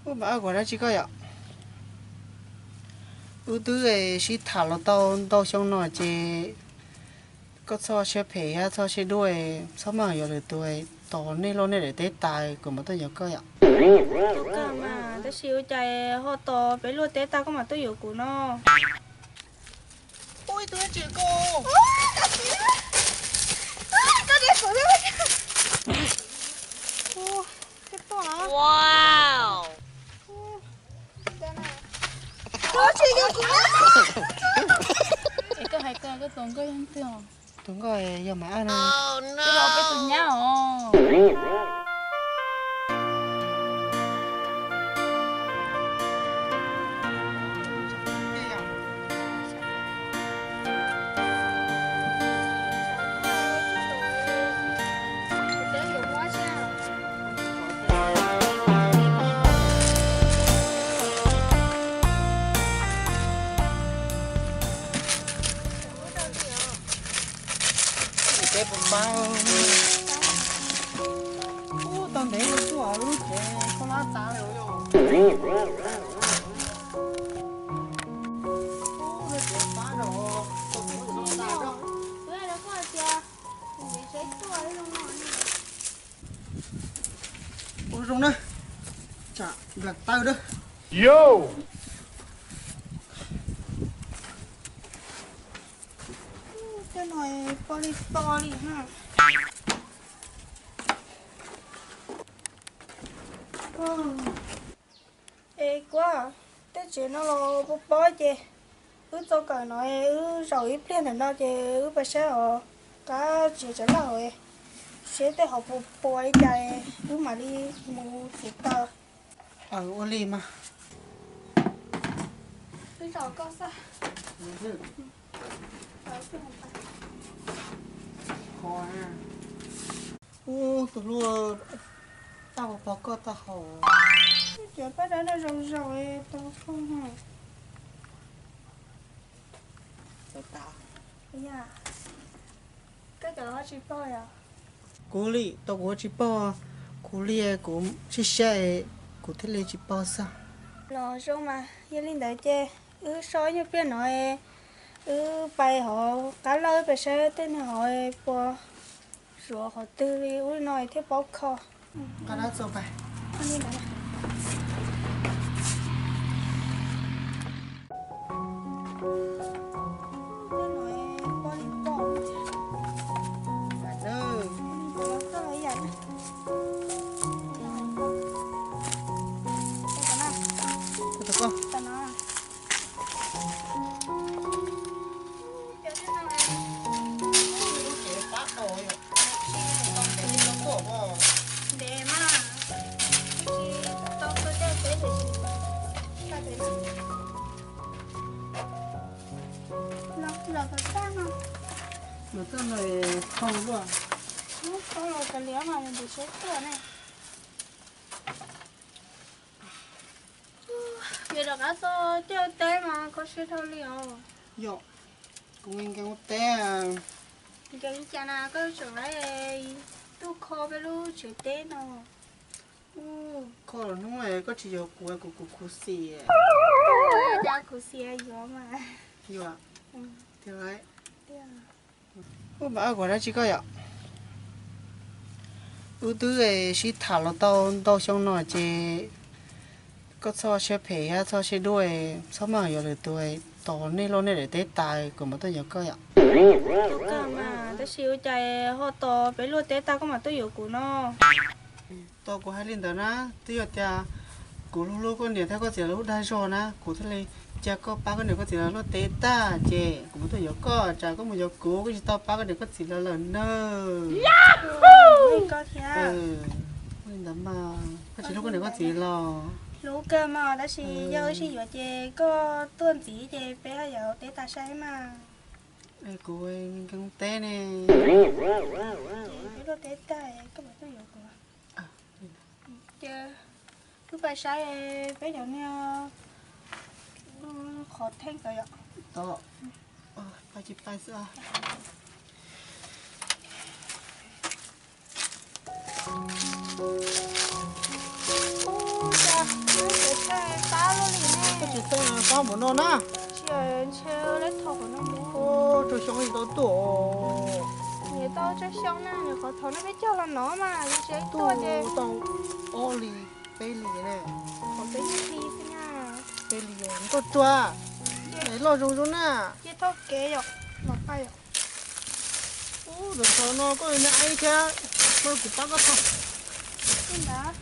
Ua mas, kuv dab tsi koj yom? Wb twb sib tham los tau ntau xyoo no ces koj txhob siab phem thiab txhob siab dub, txhob maj yuav lwm tus, tos nej luaj nej daim teb tas kuv mam tuaj yuav koj yom. Koj mas, tab sis ua cas ho tos peb luaj teb tas koj mam tuaj yuav kuv no? Ua ib tug tsis koj. Es koj hais tias koj tus nkauj yog leej twg os? Tus nkauj yog Maiv Ab no. Twb los peb tus nyab os. Peb puas pab? Ub, tau ntev tuaj lub tsev khaub hlab tas lawm. Ua zoo na, tsam nplas taw na. Tej no poj li to li na. Es kuv, tej tsev no los pob pob ces wb txo kawm no, wb zaum ib pliag ntawm no ces wb pais saib os, qab tsev tsev lawm, seb tej hauv puas puas li cas wb mam li mus tsev taw. Ua li mas. Wb zaum koj xwb. Ub, tus hlub, tau pov koj tau hauv. Cov paj dab no zoo zoo tau koj. Koj cov tsis paub yom? Kuv li tau kuv tsis paub, kuv li kuv sib siab, kuv thiaj li tsis paub xwb. Los zoo mas, yog li ntawd ces wb so nyuag pliag no, wb pais hauv qab lawj pais saib tej niag hauv puas zuav qhov twg li ub li no thiaj paub kho. Qab lawj txo pais. Los txaj no, los txaj no khau luaj. Khau los kav liam mas ntim siab tuaj ne. Vim rov qab txog caij ua teb mas kho siab dhau li os. Yog, kuv nkees ua teb. Nkees li cas na, koj tseem laib tuaj kho peb lub tsev teb no. Kho los hnub koj tsis yuav kuv, kuv kuv khuv xim. Cas khuv xim yuav mas. Yuav, tiag lauj. Ua mas, kuv dab tsi koj yom? Wb twb sib tham los tau ntau xyoo no ces koj txhob siab phem thiab txhob siab dub, txhob maj yuav lwm tus, tos nej luaj nej daim teb tas kuv mam tuaj yuav koj yom. Tab sis ua cas ho tos peb luaj teb tas koj mam tuaj yuav kuv no? Tos kuv hais li ntawd na, twb yog tias kuv hlub hlub koj niam thiab koj txiv lawv lub dag zog na, kuv thiaj li cia koj pab koj niam koj txiv lawv luaj teb tag ces kuv mam tuaj yuav koj, tsam koj mus yuav kuv, koj tsis tau pab koj niam koj txiv lawv lawm nawb. Li ntawd mas koj tsis hlub koj niam koj txiv los? Hlub kawg mas, tab sis yog wb sib yuav ces koj tuaj ntxiv ces peb ho yuav teb tas saib mas. Kuv nkees teb ne. Ces peb luaj teb tag koj mam tuaj yuav kuv. Ces wb pais saib peb cov niag qhov theej tod yom. Pais tsis pais xwb. Ub, cas Tsis tau nws qab npaum no na. Tsis, ntshe lawv thau qhov no mus. Tsob xyoob yeej tau tuaj. Nws tau tsob xyoob na, nws qhov thau no peb cog los no mas, nws tsis tuaj ces tau ob li, peb li ne. Qhov peb li xwb na. Peb li ntuj tsuag, es loj zoo zoo na. Ces thau kev yom, los pais yom. Ub, tus tau no koj na, aib thiab, muab kuv pab koj thau. Ntawd.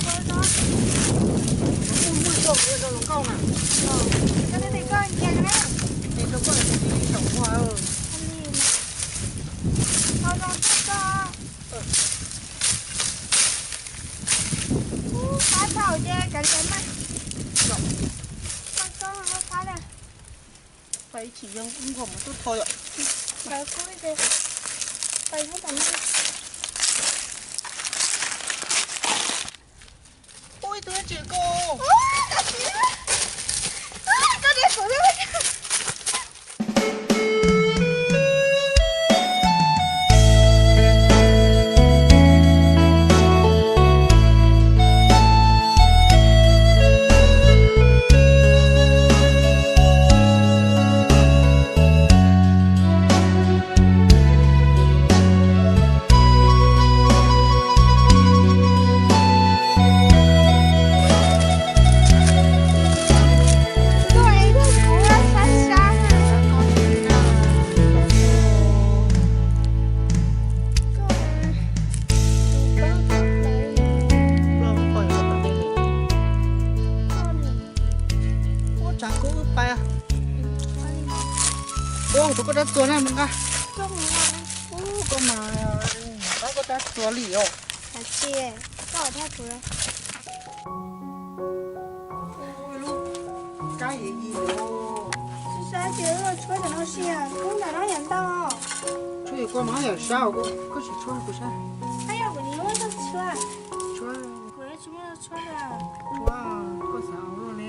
Muaj muaj tau kuv rau hluas nkauj na. Koj twb tias koj nyiam na. Es rau koj tsis tau ua. Thau zoo thiab koj. Ub, pab thaum ces kav liam mas. Koj, koj, koj pab na. Pab ib chim yog ib nkaus mus tuaj tho yom. Pab kuj ib, pab ib tam no. Ub, ib tug tsis koj. Ub, koj tsis, ub, koj tsis kuv li. Ua tsav kub wb pais. Ua kuv koj rab txuas na me nqa. Ub, koj mas, koj rab txuas li os. Kab yim yim os. Tshuab cov no si, kub ntawm no yam ntau. Tshuab yam koj mas yam sab, koj tsis tshuab kuv sab. Tshuab, tshuab, koj xav ua luaj li.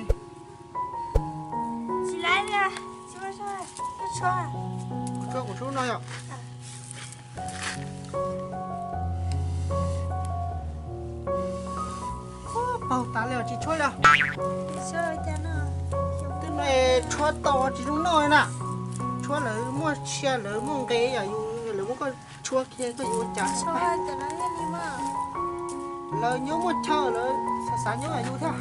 Tsis laiv li, tsis ua, koj tshuab. Kuv tshuab kuv tshuab no yom. Paug tas li os, tsis tshuab li. Twb no tshuab tau tsis zoo noj li na. Tshuab lawv muaj sia lawv muaj nqe yom, yus lawv muab koj tshuab kiag koj yuav ua cas. Lawv nyob muaj chaw lawv xav xav nyob yus thiab.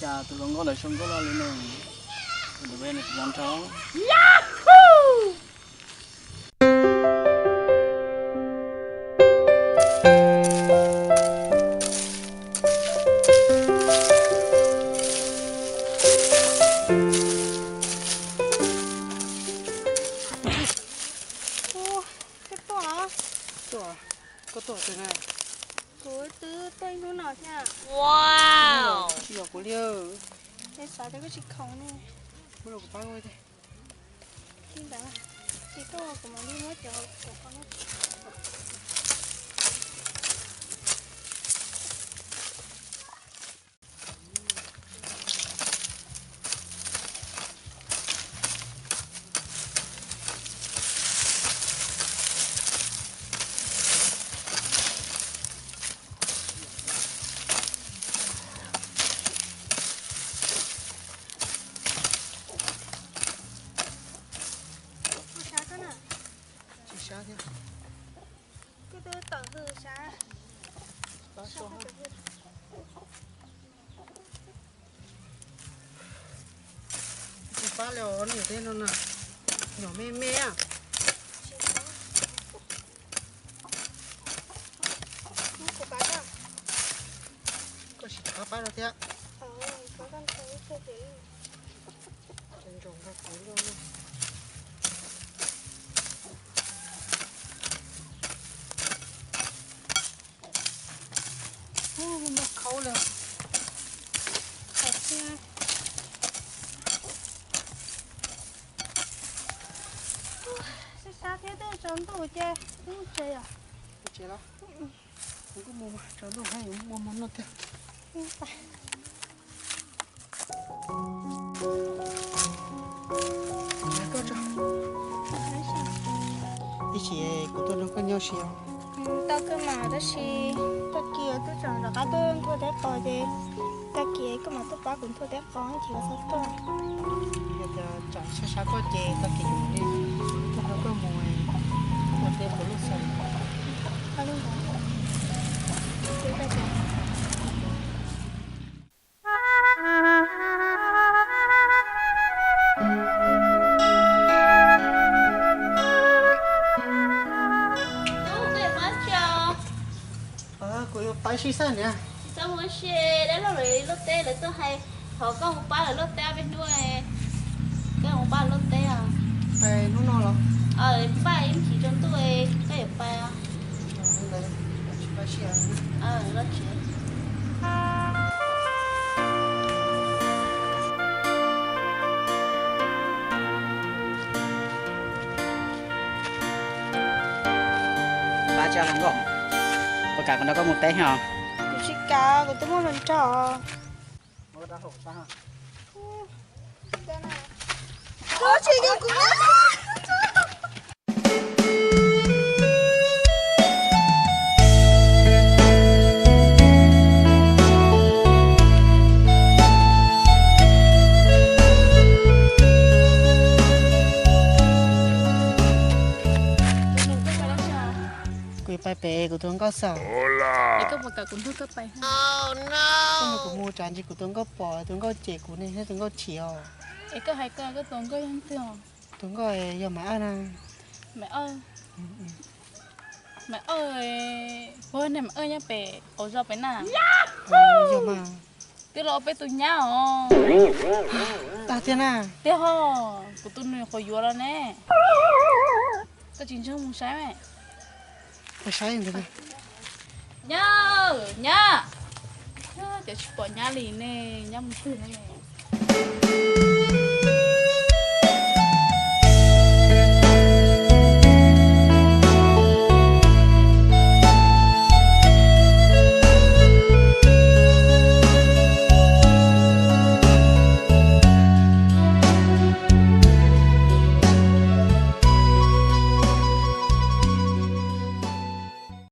Cas tus hluas nkauj ntawd zoo nkauj loj li no, tus nws tus hluas nraug. Koj tuaj los? Tuaj, koj tuaj twg na? Kuv twb tuaj ib hnub no thiab. Tsis yog kuv li. Es xav tias koj tsis khoom ne. Muab rau kuv pab ua thiab. Li ntawd, ces koj ua kuv mam li muab cov hauv kuv qhov no. Ua sab koj na. Tsis sab thiab. Koj twb tawm hws sab. Tsis pab li os, niam tej no na, nyuam me me. Muab kuv pab koj. Pab rau thiab. Ntsoos nkauj kuv luaj. Ub, muaj khaub li. Sab sab thiab twb tsaus ntuj ces mus tsev os. Mus tsev los? Kuv kuj mus tsaus ntuj, yuav mus ua mov noj thiab. Ib chim kuv tuaj nrog koj nyob si os. Tau kawg mas, tab sis tag kis twb tseem rov qab tuaj nthuav teb qos ces tag kis koj mam tuaj pab kuv nthuav teb qos ib chim los txhob tuaj. Yog tias tsam sab sab koj ces tag kis kuv mam li tuaj nrog koj mus ua teb puas lub xaws. Kuv yuav pab sib xaj niam. Tsis txhob ua si, dab laug lawv luaj teb lawv tuaj hais, thov koj mus pab lawv luaj teb ob peb hnub, koj mus pab luaj teb os. Hnub no los? Pab ib chim tsaus ntuj koj yuav pab. Pab tsis los nkauj, puas kam kuv nrog koj mus teb os? Kuv tsis kam, kuv twb muaj hluas nraug. Kuv yuav pais pem kuv tus nkauj xwb. Es koj puas kam kuv nrog koj pais? Koj nrog kuv mus tsam ntshe kuv tus nkauj pom, tus nkauj cem kuv ne, thiab tus nkauj chim os. Es koj hais koj, koj tus nkauj yog leej twg os? Tus nkauj yog Maiv Awj na. Maiv Awj. Maiv Awj, puas yog Maiv Awj nyob pem qaum zos pem na? Yog mas. Twb los ua peb tus nyab os. Tag tiag na. Tiag hos, kuv tus nus qhuav yuav los ne. Koj tsis ntseeg mus saib me. Saib ntawd. Nyab, nyab. Cov tsis pom nyab li ne, nyab mus twg ne?